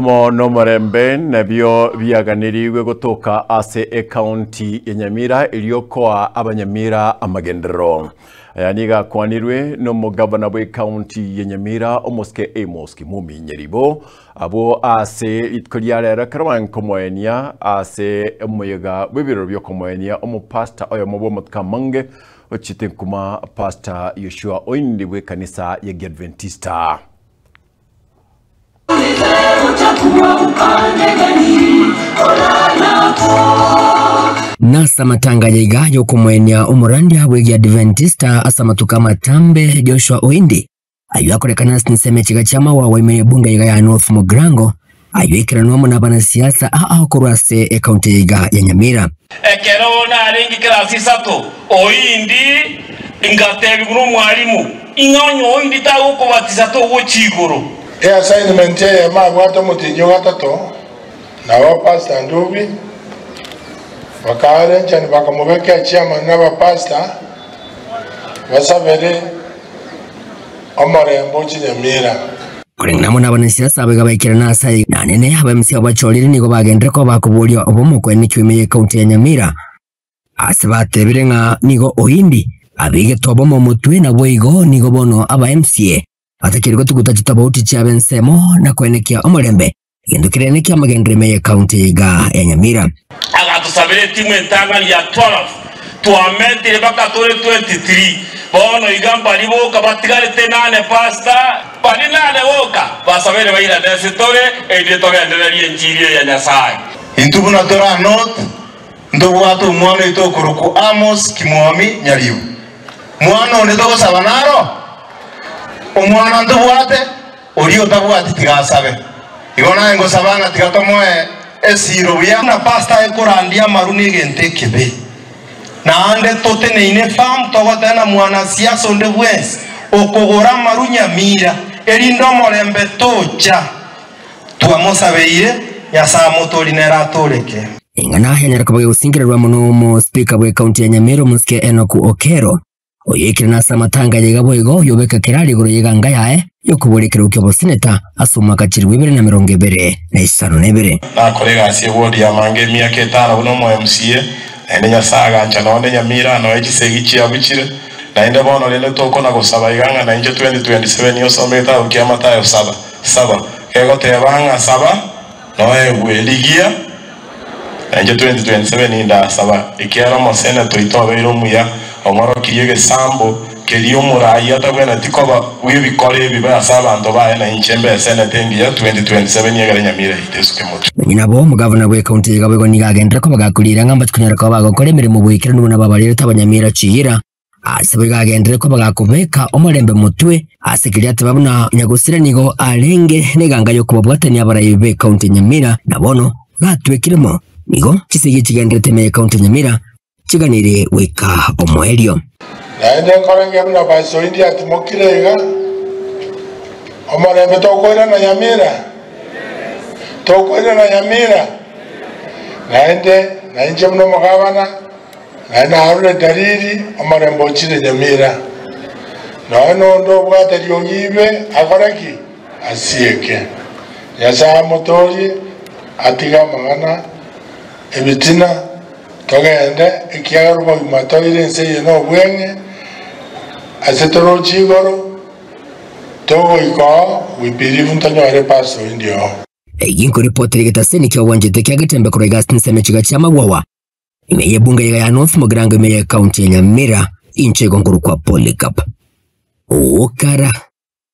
Obomo nomorembe nabio biaganirigwe gotoka ase ekaunti ya Nyamira erio koa abanyamira amagenderero. Aya nigo akwanirwe nomogavana bw'ekaunti ya Nyamira omosike Amos Kimumi Nyaribo abwo ase rituko ria rero ekero bankomoenia ase omoyega bw'ebiroro biokomoenia omopastor oyomo bw'amatuko amange ochete nkuma Pastor Yoshua Oindi bw'ekanisa ya Giadventista. Nase amatanga aya iga y'okomoenia omorandia bw'Egiadventista ase amatuko amatambe Joshua Oindi, ayio akorekana ase chinsemo echiga chi'amagwagwa ime y'ebunge iga ya North Mugirango, ayio aikeranwe amo nabanasiasa aa korwa ase ecounty eye iga ya Nyamira. Ekero narenge kerasi isato, oindi ngatebigwa nomwalimu, ing'a onye oindi tagokobatisa togochia igoro. Eassignment eyemo abwate omotienyi o gatato, nabo Pastor Ndubi bakaarrange bakamobeka echairman na abapastor basabere omorembe oche Nyamira. Korende amo nabanasiasa abo iga baikerana ase aye, na nene abamisia abo bachorire nigo bagenderere koba bakoboria obomo kwenekio ime y'ecounty ya Nyamira, ase batebire ng'a nigo Oindi abegete obomo omotwe naboigo nigo bono aba MCA batakeire gotuguta chitobauti chiabo ensemo na koenekia omorembe egento keria nekiamagenderero ime y'ecounty eye iga ya Nyamira. Agatosabera etimu entang'ani ya 12, twamentire mpaka tore 23. Bono iga mbaria boka batigarete nane pastor, baria nane boka basabeire bairane ase tore, erinde togendererie enchiri eye ya Nyasae. Intwe buna tore aa North, ntobwate omwana oito okorokwa Amos Kimwami Nyaribo. Mwana onde togosaba naro? Omwana ntobwate, oria otabwati tiga asabe. Igo naye ngosaba ng'a tiga tomoe esiiro buya. Buna pastor aye korandia amaru negento ekebe. Naende toteneine firm togoteba na mwanasiasa onde bwensi okogora amaru nyamira erinde omorembe tocha. Twamosabeire, Nyasae amotorie nere atooreke. Eng'ana yanyara koba gegosingererwa mono omospika bw'ecounty ya Nyamira omosike Enock Okero, oyoikire nase amatanga aya iga boigo oyobeka kerari igoro y'eganga yaye y'okoboria ekerogo ki'oboseneta ase omwaka chilifu ibere na emerongo ebere na isano na ebere. Nakora egasi eward ya Manga emiaka etano buna omo MCA, naende Nyasae agancha nonde Nyamira noe chisegi chiabuchire, naende bono rende tokona gosaba iga ng'a nainche 2027 osome egetabu kia Mathayo saba, saba, gegoteba ng'a saba noegwe, rigia, nainche 2027 ndasaba, ekiagera omoseneto oito obeire omuya, ong'orokirie egesambo keria omoraai atabwenereti koba bw'ebikora ebibe ase abanto baye, na inche mbe esenete engiya 2027 egere Nyamira yaito esuke motwe. Nonye nabo, omogavana bw'ecounty ya Igaboigo nigo agenderere koba gakorira ng'a mbachikonyara koba bagokora emeremo boikeranu buna babarerete abanyamira chiira. Ase boigo agenderere koba gakobeka omorembe motwe ase keria ateba buna nyagosira nigo arenge neganga y'okobabwatania abarai b'ecounty ya Nyamira na bono gatwekire mo nigo chisegi chigenderete ime y'ecounty ya Nyamira chiganire goika omoerio. Naende nkorenge buna Basoindi atimokire iga, Omorembe tokoirana Nyamira? Tokoirana Nyamira? Naende nainche buna omogabana, naende narure dalili, omorembe ochire Nyamira. Nonya nonde obwate riogi ibe akore ki? Asieke. Nyasae amotoorie, atige amang'ana ebitina, togende, ekiagera obogima toire ense eye nobweng'e, ase toroche igoro, togoika oo, we believe ntonyore pastor indi oo. Eyio nkoripotera egetaseni ki'ogwanchete kia Getembe korwa iga ase ensemo echiga chi'amagwawa, ime y'ebunge iga ya North Mugirango ime y'ecounty ya Nyamira, inche igo nkorokwa Polycarp Okara.